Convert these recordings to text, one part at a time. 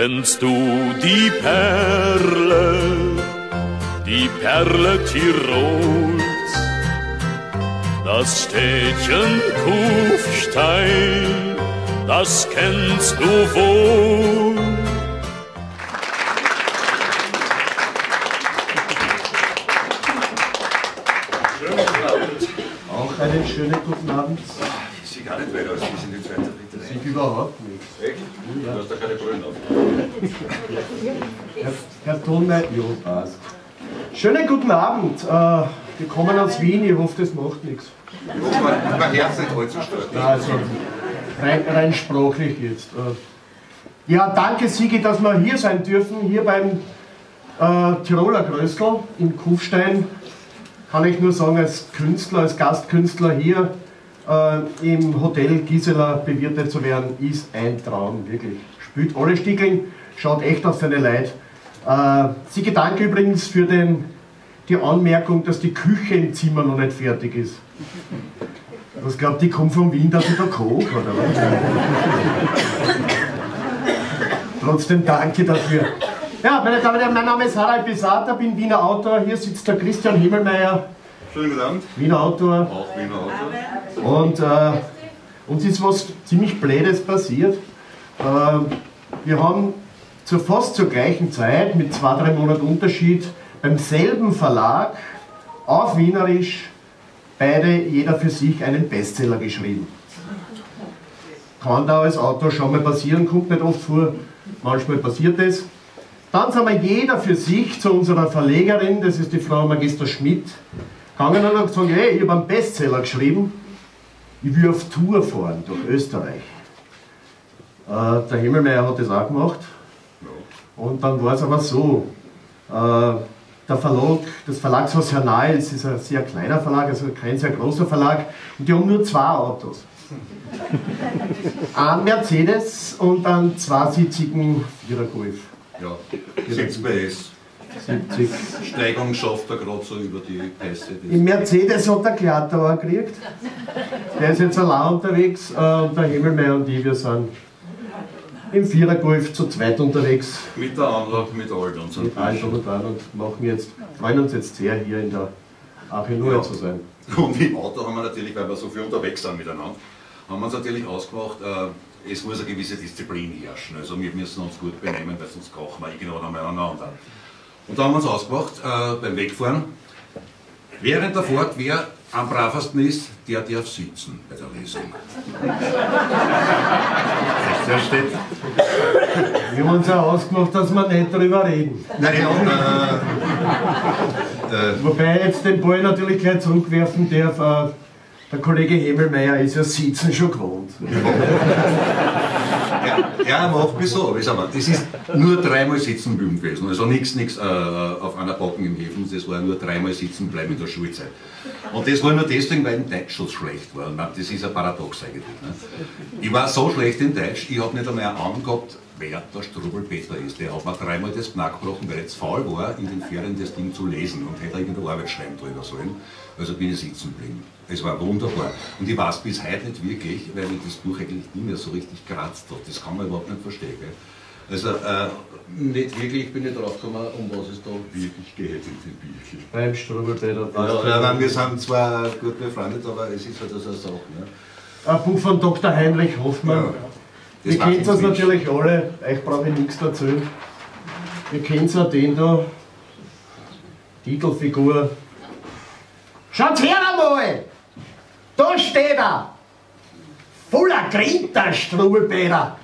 Kennst du die Perle Tirols? Das Städtchen Kufstein, das kennst du wohl. Auch einen schönen guten Abend. Ich sehe gar nicht weiter als bis in die zweite, dritte Ich sehe überhaupt nichts. Echt? Ja. Du hast da keine Brillen auf. Herr Tonmeier, ja, passt. Schönen guten Abend. Wir kommen aus Wien, ich hoffe, das macht nichts. Ich hoffe, mein Herz nicht allzu stark. Nein, also rein sprachlich jetzt. Ja, danke Sigi, dass wir hier sein dürfen, hier beim Tiroler Gröstl in Kufstein. Kann ich nur sagen, als Künstler, als Gastkünstler hier im Hotel Gisela bewirtet zu werden, ist ein Traum, wirklich. Spült alle Stickeln, schaut echt auf seine Leute. Sigi, danke übrigens für die Anmerkung, dass die Küche im Zimmer noch nicht fertig ist. Was glaubt, die kommt von Wien, dass ich da koche, oder was? Trotzdem danke dafür. Ja, meine Damen und Herren, mein Name ist Harald Pisata, bin Wiener Autor. Hier sitzt der Christian Himmelmeier. Schönen guten Abend. Wiener Autor. Auch Wiener Autor. Und uns ist was ziemlich Blödes passiert. Wir haben fast zur gleichen Zeit, mit 2-3 Monaten Unterschied, beim selben Verlag auf Wienerisch beide, jeder für sich, einen Bestseller geschrieben. Kann da als Autor schon mal passieren, kommt nicht oft vor, manchmal passiert es. Dann sind wir jeder für sich zu unserer Verlegerin, das ist die Frau Magister Schmidt, gegangen und hat gesagt, hey, ich habe einen Bestseller geschrieben, ich will auf Tour fahren durch Österreich. Der Himmelmeier hat das auch gemacht. Und dann war es aber so, der Verlag, das Verlagshaus Hernals ist ein sehr kleiner Verlag, also kein sehr großer Verlag, und die haben nur 2 Autos. Einen Mercedes und einen zweisitzigen Vierer Golf. Ja, 70 PS. 70. Steigung schafft er gerade so über die Pässe. Im Mercedes hat der Glattauer gekriegt. Der ist jetzt allein unterwegs, und der Himmelmeier und ich, wir sind im Vierer-Golf zu zweit unterwegs. Mit der Anlage, mit allen und so. Mit allen und dran und freuen uns jetzt sehr, hier in der Arche Noah ja zu sein. Und im Auto haben wir natürlich, weil wir so viel unterwegs sind miteinander, haben wir uns natürlich ausgemacht, es muss eine gewisse Disziplin herrschen. Also wir müssen uns gut benehmen, weil sonst kochen wir irgendwann einmal aneinander. Und da haben wir uns ausgemacht, beim Wegfahren, während der Fahrt, wer am bravesten ist, der darf sitzen bei der Lesung. Das steht. Wir haben uns ja ausgemacht, dass wir nicht drüber reden. Nein, ja, Wobei ich jetzt den Ball natürlich gleich zurückwerfen darf. Der Kollege Himmelmeier ist ja Sitzen schon gewohnt. Ja, macht mich so, aber ich sag mal, das ist nur 3-mal sitzen bleiben gewesen. Also nichts auf einer Backen im Häfen, das war nur 3-mal sitzen bleiben in der Schulzeit. Und das war nur deswegen, weil im Deutsch schon schlecht war. Und das ist ein Paradox eigentlich. Ne? Ich war so schlecht in Deutsch, ich hab nicht einmal eine Ahnung gehabt, wer der Struwwelpeter ist. Der hat mir 3-mal das Knack gebrochen, weil ich jetzt faul war, in den Ferien das Ding zu lesen und hätte irgendeine Arbeit schreiben drüber sollen. Also bin ich sitzen geblieben. Es war wunderbar. Und ich weiß bis heute nicht wirklich, weil mich das Buch eigentlich nie mehr so richtig kratzt hat. Das kann man überhaupt nicht verstehen. Gell? Also nicht wirklich, ich bin nicht drauf gekommen, um was es da wirklich geht in dem Büchlein. Beim Struwwelpeter. Ja, ja, nein, wir sind zwar gut befreundet, aber es ist halt so eine Sache. Ne? Ein Buch von Dr. Heinrich Hoffmann. Ja. Ihr kennt das natürlich alle, euch brauche ich nichts erzählen. Ihr kennt auch den da, Titelfigur. Schaut her einmal! Da steht er! Voller Grinter, Struwwelpeter!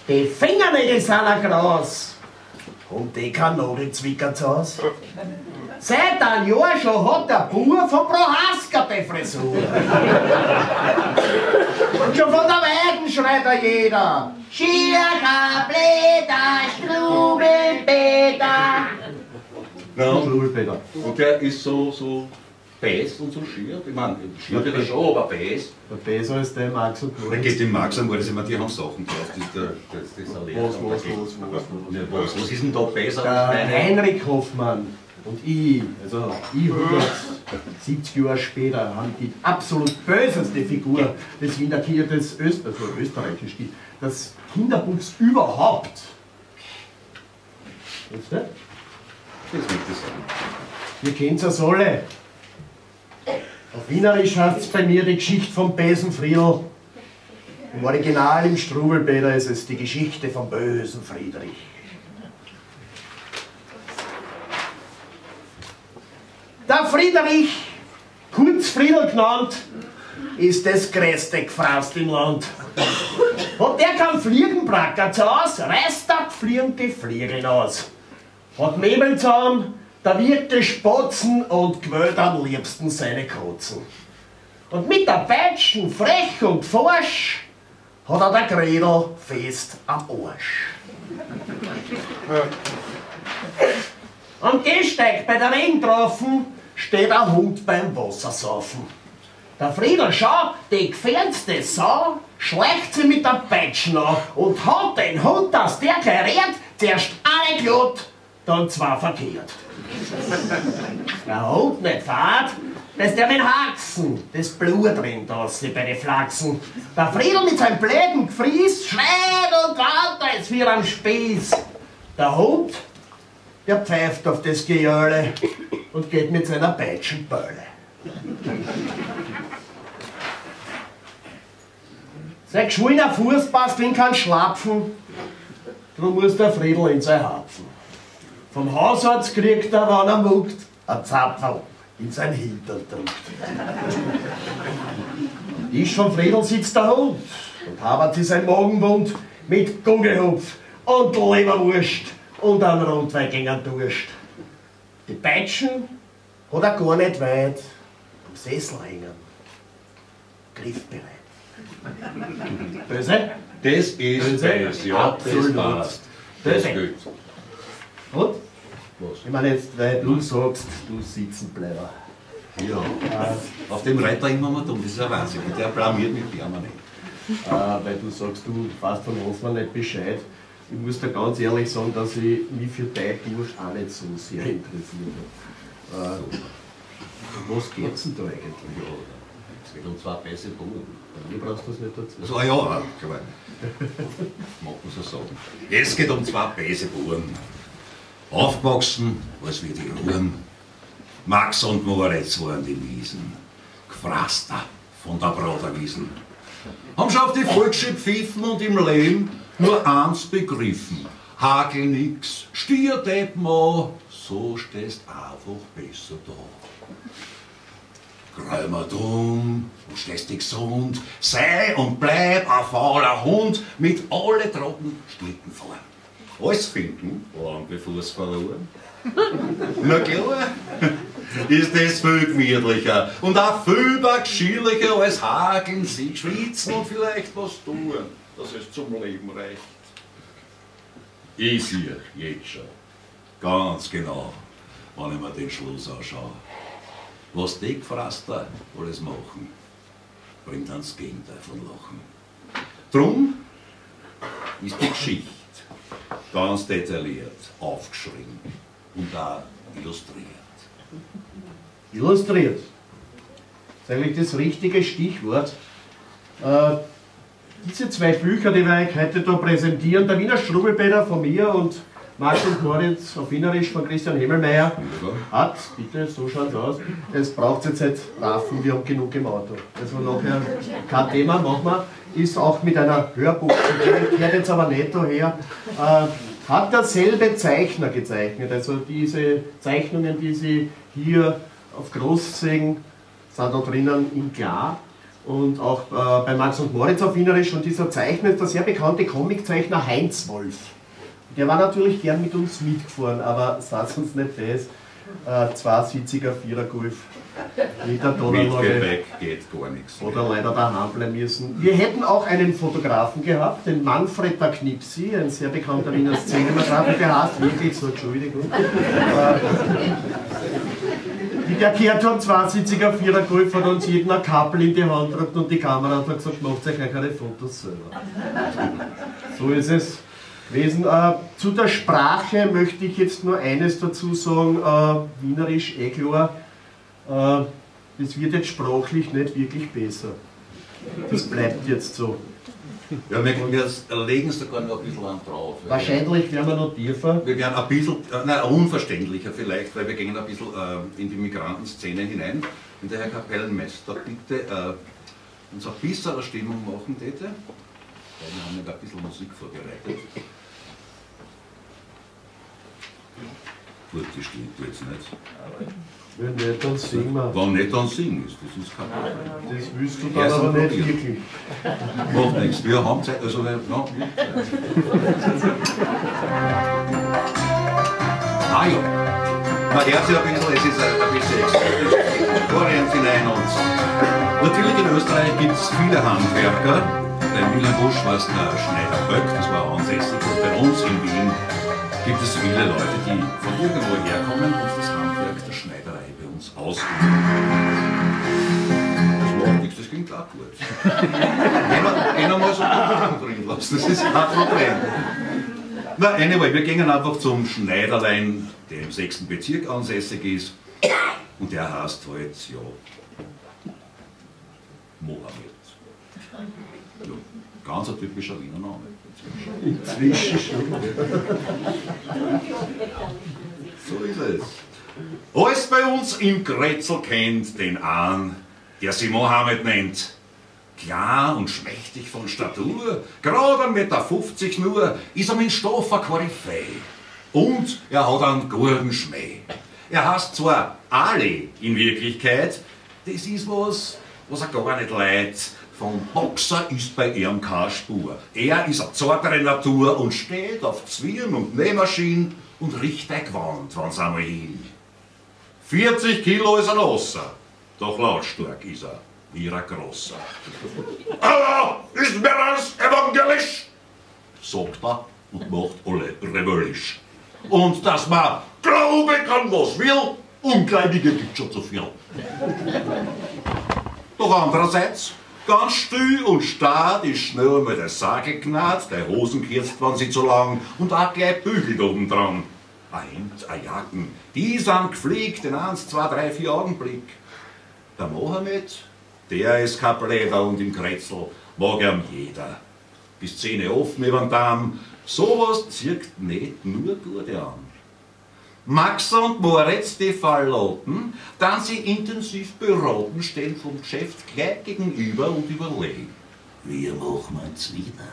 Die Fingernägel sind auch groß! Und die Kanone zwickert's aus. Seit einem Jahr schon hat der Bub von Prohaska die Frisur. Und schon von der Weiden schreit er jeder: Schierka, Blätter, Struwwelpeter! Ja. Struwwelpeter. Und der ist so bäs und so schier. Ich meine, schier wird er schon, aber bäs. Der Besser ist der Max und Da geht dem Max an, weil das immer, die haben Sachen drauf. Das ist ein Lehrer. Was? Was ist denn da besser? Der Heinrich Hoffmann und ich, also ich 170 Jahre später, haben die absolut böseste Figur des Wiener Kinder, des also österreichisch, des Kinderbuchs überhaupt Weißt du? Das möchte ich sagen. Ihr kennt es alle. Auf Wienerisch heißt es bei mir die Geschichte vom bösen Friedl. Im Original im Struwwelpeter ist es die Geschichte vom bösen Friedrich. Der Friedrich, kurz Friedl genannt, ist das größte Gefraß im Land. Hat der keinen Fliegenbracker zu Hause, reißt er Fliegen die Fliegen aus. Hat Möbel zusammen, da wird die Spatzen und quält am liebsten seine Kotzen. Und mit der Peitschen frech und forsch hat er der Gredel fest am Arsch. Am Gehsteig bei der Regentraufen steht ein Hund beim Wassersaufen. Der Friedl schau, die gefährndste Sau, schleicht sie mit der Peitschen an und haut den Hund, dass der gleich rät, zuerst eine glatt, dann zwei verkehrt. Der Hund nicht fahrt, dass der mit Haxen, das Blut rennt aus bei den Flachsen. Der Friedl mit seinem blöden Gefries schreit und wartet als wir am Spieß. Der Hund, der pfeift auf das Gejöle und geht mit seiner Peitschenbölle. Sein geschwollener Fuß passt in keinen Schlapfen, drum muss der Friedl in sein Hapfen. Vom Hausarzt kriegt er, wenn er muckt, ein Zapferl in sein Hintern drückt. Am Tisch vom Friedl sitzt der Hund und habert sich sein Magenwund mit Gugelhupf und Leberwurst und einem Rotwein gegen Durst. Die Peitschen hat er gar nicht weit am Sessel hängen. Griffbereit. Böse? Das ist böse, ja, absolut. Das passt. Das Böse. geht. Und? Was? Ich meine jetzt, weil du sagst, du Sitzenbleiber. Ja, auf dem Reiter immer mal dumm, das ist ein Wahnsinn. Der blamiert mich permanent. Weil du sagst, du weißt von Hoffmann nicht Bescheid. Ich muss da ganz ehrlich sagen, dass ich mich für deine Wurst auch nicht so sehr interessiere. Um was geht's denn da eigentlich? Ja, es geht um zwei böse Buben. Du brauchst das nicht dazu. Also, ja, klar. Mag man so sagen. Es geht um zwei böse Buben. Aufgewachsen, als wir die Ruhen. Max und Moritz waren die Miesen. Gefraster von der Broderwiesen. Haben schon auf die Volksschule pfiffen und im Leben nur eins begriffen. Hagel nix, Stier deppen an, so stehst einfach besser da. Gräumer dumm und stehst dich gesund, sei und bleib ein fauler Hund mit alle Trocken Schlitten fahren. Alles finden, lang bevor's verloren. Na klar, ist das viel gemütlicher und auch viel geschierlicher als hakeln, sich schwitzen und vielleicht was tun, dass es zum Leben reicht. Ich sehe jetzt schon ganz genau, wenn ich mir den Schluss anschaue. Was die Gefraster alles machen, bringt ans Gegenteil von Lachen. Drum ist die Geschichte ganz detailliert aufgeschrieben und auch illustriert. Illustriert. Das ist eigentlich das richtige Stichwort. Diese zwei Bücher, die wir euch heute da präsentieren, der Wiener Struwwelpeter von mir und Max und Moritz auf Wienerisch von Christian Hemmelmayr, hat, bitte, so schaut's aus, es braucht jetzt nicht Raffen, wir haben genug im Auto. Also nachher kein Thema, machen wir, ist auch mit einer Hörbuch-CD, kehrt jetzt aber nicht daher, hat derselbe Zeichner gezeichnet, also diese Zeichnungen, die Sie hier auf groß sehen, sind da drinnen in klar. Und auch bei Max und Moritz auf Wienerisch, und dieser Zeichner ist der sehr bekannte Comiczeichner Heinz Wolf. Der war natürlich gern mit uns mitgefahren, aber saß uns nicht fest. 2-sitziger Vierer-Golf mit der Mit Donnerlage. Gepäck geht gar nichts. Oder leider daheim bleiben müssen. Wir hätten auch einen Fotografen gehabt, den Manfred der Knipsi, ein sehr bekannter Wiener Szenenfotograf, der heißt wirklich so, Entschuldigung. Wie der gehört hat, 2-sitziger Vierer-Golf hat uns jeden ein Kabel in die Hand gedrückt und die Kamera hat gesagt, macht euch eure Fotos selber. So ist es gewesen. Zu der Sprache möchte ich jetzt nur eines dazu sagen, Wienerisch, eh klar, das wird jetzt sprachlich nicht wirklich besser. Das bleibt jetzt so. Ja, wir legen sogar noch ein bisschen an drauf. Wahrscheinlich werden wir noch tiefer. Wir werden ein bisschen, nein, unverständlicher vielleicht, weil wir gehen ein bisschen in die Migrantenszene hinein. Wenn der Herr Kapellmeister bitte uns ein bisschen eine Stimmung machen täte, weil wir haben ja ein bisschen Musik vorbereitet. Gut, die stimmt jetzt nicht. Wenn nicht, dann singen wir. Wenn nicht, dann singen ist. Das ist kein Problem. Das willst du dann aber nicht wirklich. Macht nichts. Wir haben Zeit. Also, ja, ah ja. Man hört sich ein bisschen, es ist ein bisschen exotisch. Orient hinein und natürlich in Österreich gibt es viele Handwerker. Beim Wilhelm Busch war es der Schneider Böck, das war ansässig. Und bei uns in Wien gibt es viele Leute, die von irgendwo herkommen und das Handwerk der Schneiderei bei uns ausüben. Das macht nichts, das klingt auch gut. Gehen wir mal so drin lassen, das ist kein Problem. Na, anyway, wir gehen einfach zum Schneiderlein, der im 6. Bezirk ansässig ist. Und der heißt halt, ja, Mohammed. Ja, ganz ein typischer Wiener Name. Inzwischen schon. So ist es. Alles bei uns im Grätzl kennt den an, der sie Mohammed nennt. Klar und schmächtig von Statur, gerade 1,50 Meter nur, ist er mit Stoff ein Koryphäe. Und er hat einen guten Schmäh. Er heißt zwar Ali in Wirklichkeit, das ist was, was er gar nicht leid. Von Boxer ist bei ihm keine Spur. Er ist eine zartere Natur und steht auf Zwirn und Nähmaschinen und riecht ein Gewand, wenn's einmal hin. 40 Kilo ist er losser, doch lautstark ist er, wie ein Grosser. Allah ist mehr als evangelisch, sagt er und macht alle rebellisch. Und dass man glauben kann, was will, Ungläubige gibt schon zu viel. Doch andererseits, ganz still und starr, die Schnur mit der Sage gnad, der Hosen kürzt, wann sie zu lang und auch gleich bügelt obendran. Ein Hemd, ein Jacken, die sind gepflegt in 1, 2, 3, 4 Augenblick. Der Mohammed, der ist kein Bläder und im Kretzel mag ihm jeder. Bis Zähne offen übern Damm, sowas zirkt nicht nur Gute an. Max und Moritz, die Falloten, dann sie intensiv beraten, stehen vom Geschäft gleich gegenüber und überlegen, wie machen wir jetzt wieder?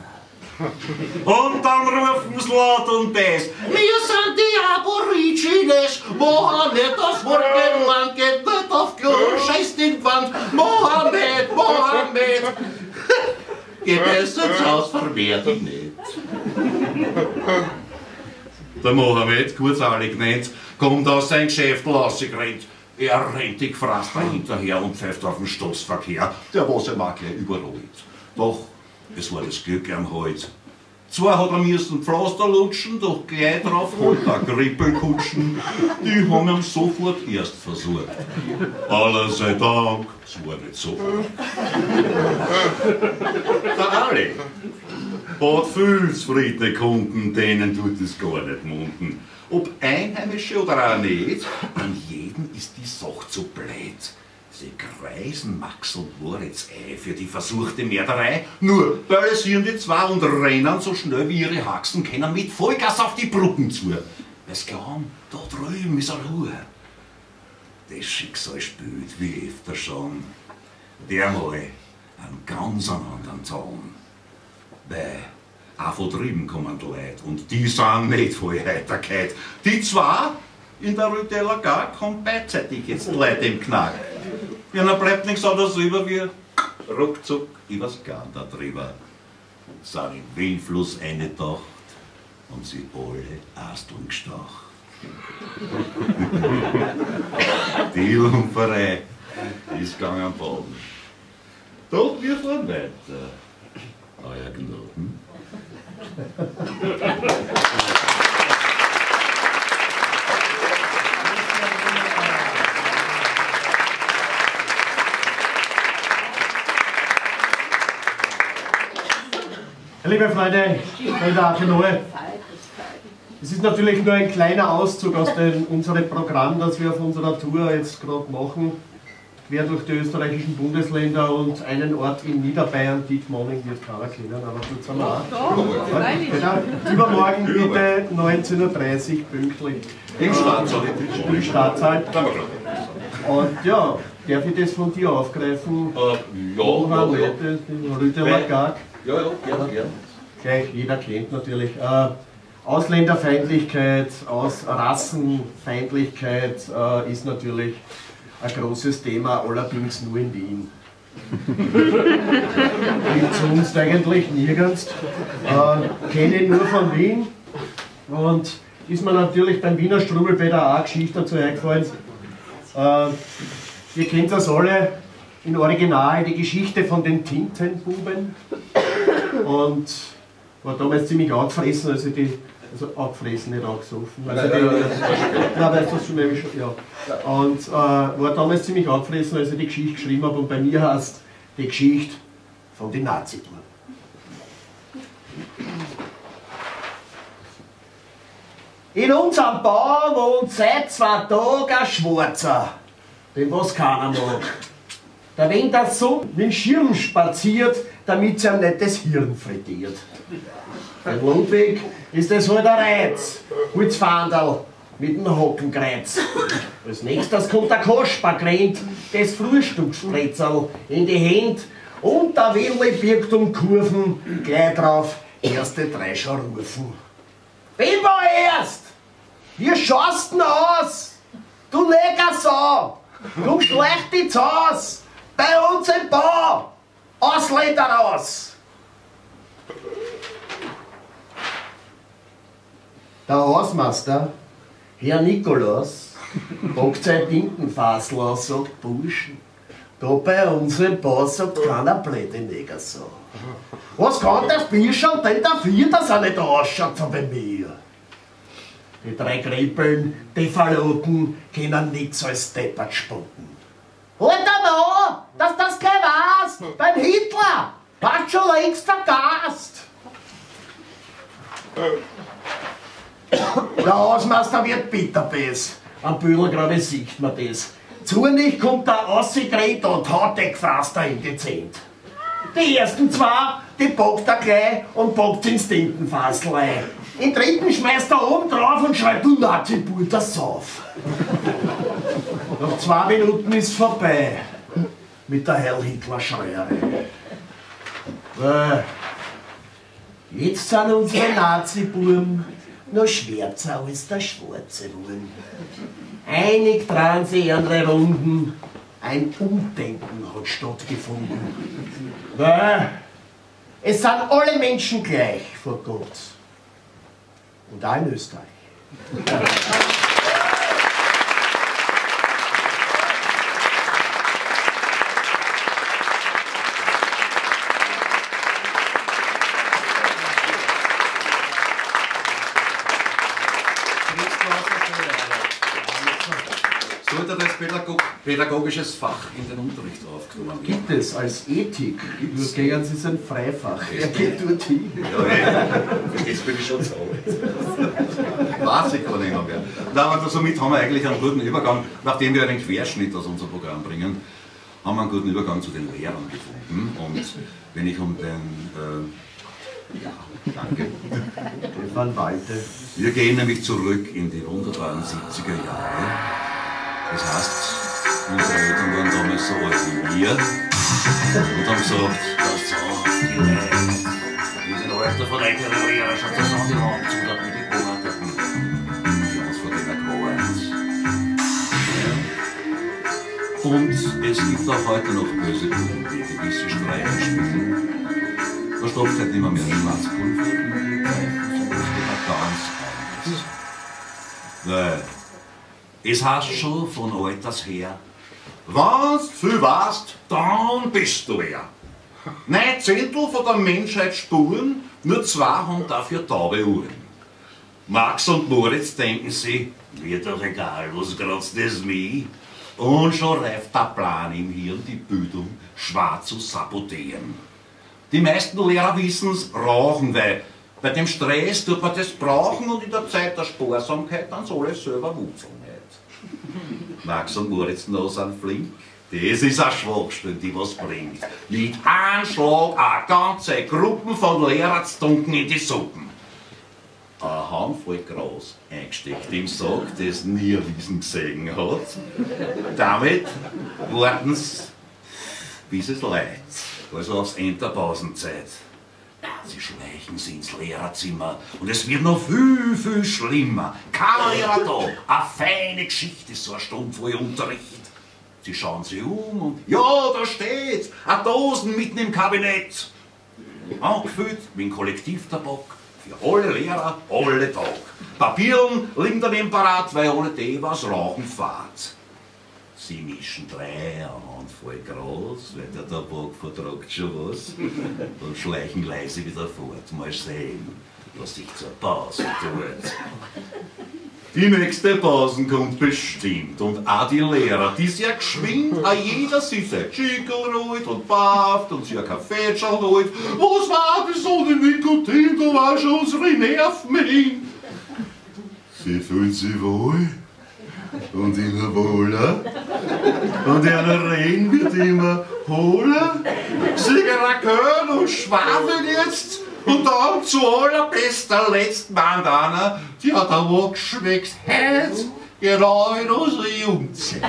Und dann rufen sie laut und das, wir sind die Aborigines, Mohammed, das Morgenland geht nicht auf Klo, scheiß den Wand, Mohammed, Mohammed. Geht es ins Haus, verwehrt ihn nicht. Der Mohammed, kurz Ali genannt, kommt aus seinem Geschäft rausgerannt. Er rennt die Gefraster hinterher und pfeift auf den Stoßverkehr, der was ihm auch gleich überrollt. Doch es war das Glück am Hals. Zwar hat er müssen Pflaster lutschen, doch gleich drauf holt er Grippelkutschen. Die haben ihn sofort erst versorgt. Allah sei Dank, es war nicht so. Der Ali hat viel zufriedene Kunden, denen tut es gar nicht munden. Ob Einheimische oder auch nicht, an jeden ist die Sache zu blöd. Sie kreisen Max und Moritz ein für die versuchte Mörderei. Nur balancieren die zwei und rennen so schnell wie ihre Haxen können mit Vollgas auf die Brücken zu. Weil's glauben, da drüben ist eine Ruhe. Das Schicksal spielt wie öfter schon. Dermal einen ganz anderen Ton. Weil auch von drüben kommen die Leute und die sind nicht voll Heiterkeit. Die zwei in der Rue de la Gare kommen beidseitig jetzt die Leute im Knack. Ja, dann bleibt nichts anderes über wie ruckzuck übers Gander drüber. Sind im Wienfluss eingetaucht und sie alle Asteln gestacht. Die Lumperei ist gegangen am Boden. Doch wir fahren weiter. Euer Gnaden. Liebe Freunde, der Arche Noe, es ist natürlich nur ein kleiner Auszug aus unserem Programm, das wir auf unserer Tour jetzt gerade machen. quer durch die österreichischen Bundesländer und einen Ort in Niederbayern, Dietmonning, wird keiner kennen, aber dort sind wir auch. Genau. Übermorgen bitte 19:30 Uhr pünktlich. Im Stadtsaal. Im Stadtsaal. Und ja, darf ich das von dir aufgreifen? Ja, ja. Ja, ja, gerne, gerne. Gleich, jeder kennt natürlich. Ausländerfeindlichkeit, Rassenfeindlichkeit ist natürlich ein großes Thema, allerdings nur in Wien. Gibt sonst eigentlich nirgends. Kenne ich nur von Wien. Und ist mir natürlich beim Wiener Struwwelpeter auch eine Geschichte dazu eingefallen. Ihr kennt das alle in Original, die Geschichte von den Tintenbuben. Und war damals ziemlich angefressen, also die. Also angefressen, nicht angesoffen. Also nein, weißt du, was schon, ja. Und war damals ziemlich angefressen, als ich die Geschichte geschrieben habe. Und bei mir heißt die Geschichte von den Nazi-Buben. In unserem Bau wohnt seit 2 Tagen ein Schwarzer, den was keiner mag. Der wenn der Sohn mit dem Schirm spaziert, damit sie ihm nicht das Hirn frittiert. Beim Ludwig ist es halt ein Reiz, Holzfahndl mit dem Hockenkreuz. Als nächstes kommt der Kasper, grennt das Frühstücksspretzerl in die Hände und der Willi birgt um Kurven, gleich drauf erste 3 schon rufen. Wen war erst? Wie schaust denn aus? Du Negersau! Du schleich dich aus! Bei uns im Bau! Ausländer raus! Der Hausmeister, Herr Nikolaus, packt sein Tintenfassl aus, sagt Burschen, da bei uns im Bau sagt keiner blöde Negersau. Was kann das Birschel denn dafür, dass er nicht ausschaut so bei mir? Die 3 Krippeln, die Verloten, können nix als deppert spucken. Halt einmal an, dass das gleich weißt, beim Hitler warst schon längst vergast. Der Hausmeister wird bitterbös, am Büdelgrabe sieht man das. Zornig kommt der rausgerannt und haut den Gefraster in die Zähne. Die ersten 2, die packt er gleich und packt ins Tintenfassl ein. Den dritten schmeißt er oben drauf und schreit, du Nazi-Bub, das Sauf. Nach 2 Minuten ist vorbei mit der Heil-Hitler-Schreierei. Jetzt sind unsere Nazi-Buben noch schwärzer als der schwarze Wurm. Einig drehen sie ihre Runden, ein Umdenken hat stattgefunden. Weil es sind alle Menschen gleich vor Gott. Und auch in Österreich. Sollte das pädagogisches Fach in den Unterricht aufgenommen werden? Gibt es als Ethik? Nur gegen Sie ist ein Freifach. Er geht dorthin. Ja, das bin ich schon sauer. Weiß ich gar nicht mehr. Na, aber somit haben wir eigentlich einen guten Übergang, nachdem wir einen Querschnitt aus unserem Programm bringen, haben wir einen guten Übergang zu den Lehrern gefunden. Und wenn ich um den... ja, danke. Stefan Walter. Wir gehen nämlich zurück in die wunderbaren 70er Jahre. Das heißt, unsere Eltern waren damals so alt wie wir und haben gesagt, das sind die Leute, wir sind Alter von älteren Lehrern, schaut das an, die haben zu, die Beobachteten. Die haben uns vor denen gewarnt. Und es gibt auch heute noch böse Buben, die gewisse Streiche spielen. Da stopft halt nicht mehr Schwarzpulver in die Pfeifen, sondern es geht auch ganz anders. Weil es heißt schon von alters her, wenn's viel weißt, dann bist du wer. 9 Zehntel von der Menschheit spuren, nur 2 haben dafür taube Uhren. Max und Moritz denken sich, mir doch egal, was kratzt das mich. Und schon reift der Plan im Hirn, die Bildung schwer zu sabotieren. Die meisten Lehrer wissen's, rauchen, weil bei dem Stress tut man das brauchen und in der Zeit der Sparsamkeit dann soll es selber wutzeln nicht. Max und Moritz noch sind flink, Das ist eine Schwachstelle, die was bringt. Mit Anschlag eine ganze Gruppe von Lehrern zu tunken in die Suppen. Ein Handvoll Gras eingesteckt im Sack, das nie eine Wiesen gesehen hat. Damit warten's, bis es leid, also aufs Ende der Pausenzeit. Sie schleichen sie ins Lehrerzimmer und es wird noch viel, viel schlimmer. Kein Lehrer da, eine feine Geschichte, so eine Stunde voll Unterricht. Sie schauen sich um und ja, da steht's, eine Dosen mitten im Kabinett. Angefüllt mit dem Kollektivtabak für alle Lehrer, alle Tag. Papieren liegen daneben parat, weil ohne die was Rauchen fahrt. Sie mischen drei, eine Handvoll Gras, weil der Tabak vertragt schon was, und schleichen leise wieder fort. Mal sehen, was sich zur Pause tut. Die nächste Pause kommt bestimmt und auch die Lehrer, die sehr geschwind, auch jeder sich sein Schickel holt und bafft und sich ein Kaffee schon holt. Was war das ohne Nikotin, da war schon unsere Nerven hin. Sie fühlen sich wohl und immer wohler und einer Reden wird immer hohler. Zigaretten und schwafeln jetzt. Und dann zu allerbester letzten Mann einer, die hat aber geschmeckt, heute, genau in unserer Jugendzeit.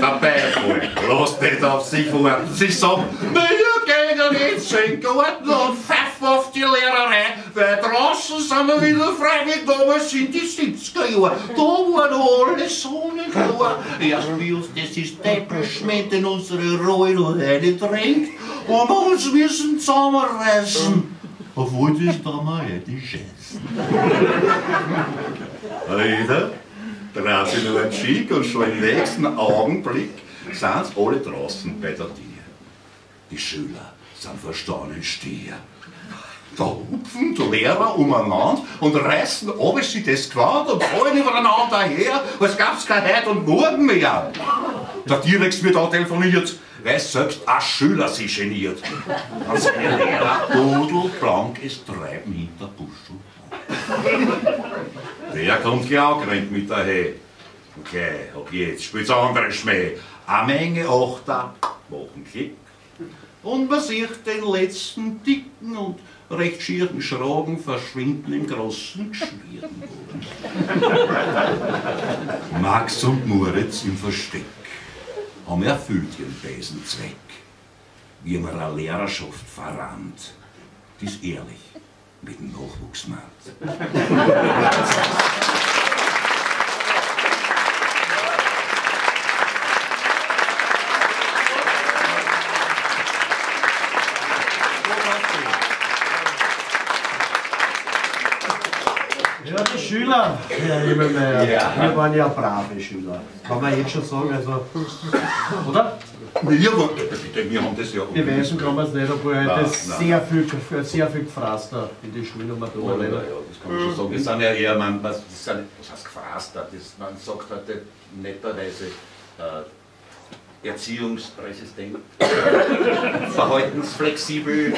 Der Beifall lässt nicht auf sich warten. Sie sagen, wir gehen jetzt in den Garten und pfeifen auf die Lehrerei, weil draußen sind wir wieder frei, wie damals in die 70er Jahre. Da war noch alles sonnenklar. Erst wie uns das Establishment in unsere Ruhe noch reindrängt und uns müssen zusammenreißen. Obwohl das da mal die Scheiße. Jeder dreht sich nur einen Schick und schon im nächsten Augenblick sind sie alle draußen bei der Tür. Die Schüler sind verstanden Stier. Da hupfen die Lehrer umeinander und reißen alles sich das Gewand und fallen übereinander her, als gab's kein Heut und Morgen mehr. Der Direkt wird auch telefoniert, weil selbst ein Schüler sich geniert. Und seine Lehrer pudelblank es treiben hinter Busch und Baum. Der kommt gleich auch gerannt mit daher. Okay, ab jetzt spielt's andere Schmäh. Eine Menge Achter machen Klick. Und man sieht den letzten dicken und recht schieren Schragen verschwinden im großen Geschwirren. Max und Moritz im Versteck haben erfüllt ihren bösen Zweck, wie man eine Lehrerschaft verrannt, die ist ehrlich mit dem Nachwuchs meint. Ja, die Schüler, Herr Himmelmeier, ja. Wir waren ja brave Schüler, kann man jetzt schon sagen, also, oder? Wir, bitte, wir haben das ja. Beweisen kann man es nicht, obwohl heute sehr viel Gefraster in die Schulen um da war. Ja, das kann man schon sagen. Das sind ja eher, man, was, das sind, was heißt Gefraster? Das, man sagt heute netterweise erziehungsresistent, verhaltensflexibel,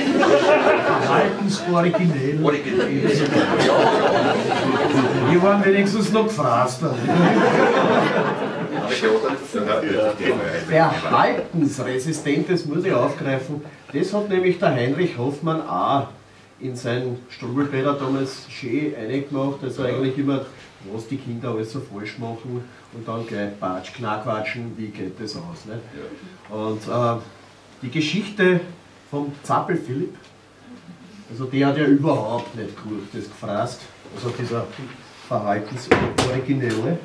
verhaltensoriginell. Originell. Ja, ja. Wir waren wenigstens noch Gefraster. Verhaltensresistent, das muss ich aufgreifen. Das hat nämlich der Heinrich Hoffmann auch in sein Struwwelpeter damals schön reingemacht. Also eigentlich immer, was die Kinder alles so falsch machen und dann gleich Patsch, Knackquatschen, wie geht das aus. Ne? Ja. Und die Geschichte vom Zappel Philipp, also der hat ja überhaupt nicht gut das gefraßt, also dieser Verhaltensoriginelle.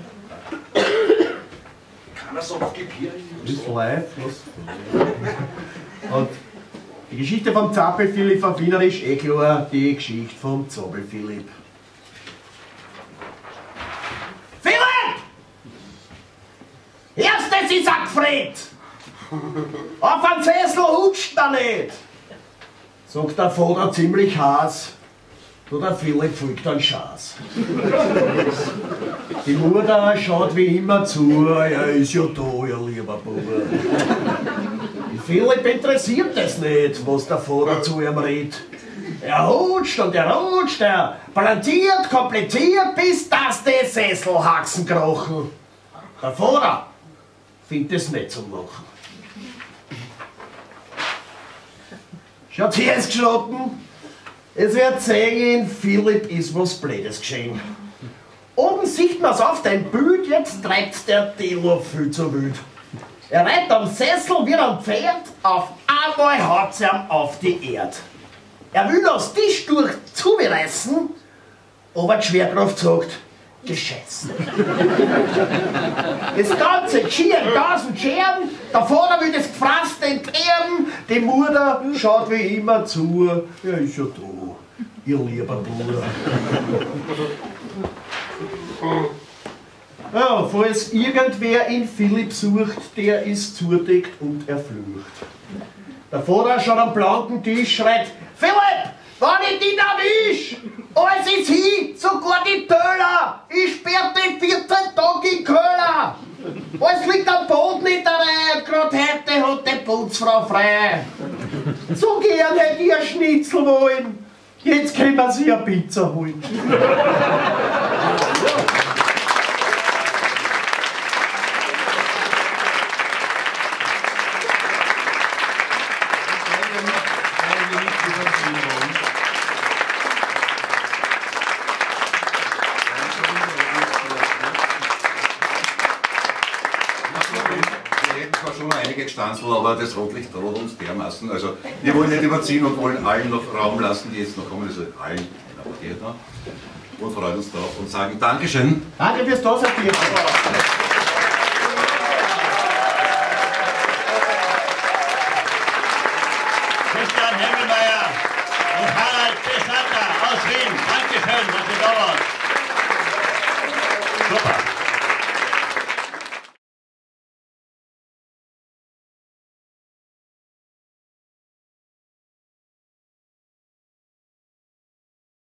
Keiner sagt, gib hier. Ist live, was? Und die Geschichte vom Zappel Philipp auf Wienerisch, eh klar, die Geschichte vom Zappel Philipp. Philipp! Erstes ist abgefreut! Auf einen Sessel hutscht er nicht! Sagt der Vater ziemlich heiß. Du, der Philipp folgt einen Schaß. Die Mutter schaut wie immer zu, er ist ja da, ihr lieber Bub. Philipp interessiert es nicht, was der Vater zu ihm redet. Er rutscht und er rutscht, er plantiert, kompliziert, bis dass die Sesselhaxen krochen. Der Vater findet es nicht zum Lachen. Schaut her, ist geschlagen. Es wird sehen, Philipp ist was Blödes geschehen. Oben sieht man's auf dein Bild, jetzt treibt's der Telo viel zu wild. Er reitet am Sessel wie am Pferd, auf einmal haut's ihm auf die Erd. Er will das Tischtuch zureißen, aber die Schwerkraft sagt, gescheißen. Das ganze Geschirr, 1000 Scherben, der Vater will das Gefraß enterben, die Mutter schaut wie immer zu, er ist ja da, ihr lieber Bruder. Ja, falls irgendwer in Philipp sucht, der ist zudeckt und erflucht. Der Vater schaut am blanken Tisch, schreit, Philipp, wenn ich dich erwisch, alles ist hin, sogar die Töller, ich sperr dich 14 Tage in Köller. Alles liegt am Boden in der Reihe, grad heute hat die Putzfrau frei. So gern hätte ich ein Schnitzel wollen, jetzt können wir sich eine Pizza holen. Aber das Rotlicht droht uns dermaßen. Also wir wollen nicht überziehen und wollen allen noch Raum lassen, die jetzt noch kommen, also allen, und freuen uns drauf und sagen Dankeschön. Danke fürs Dasein.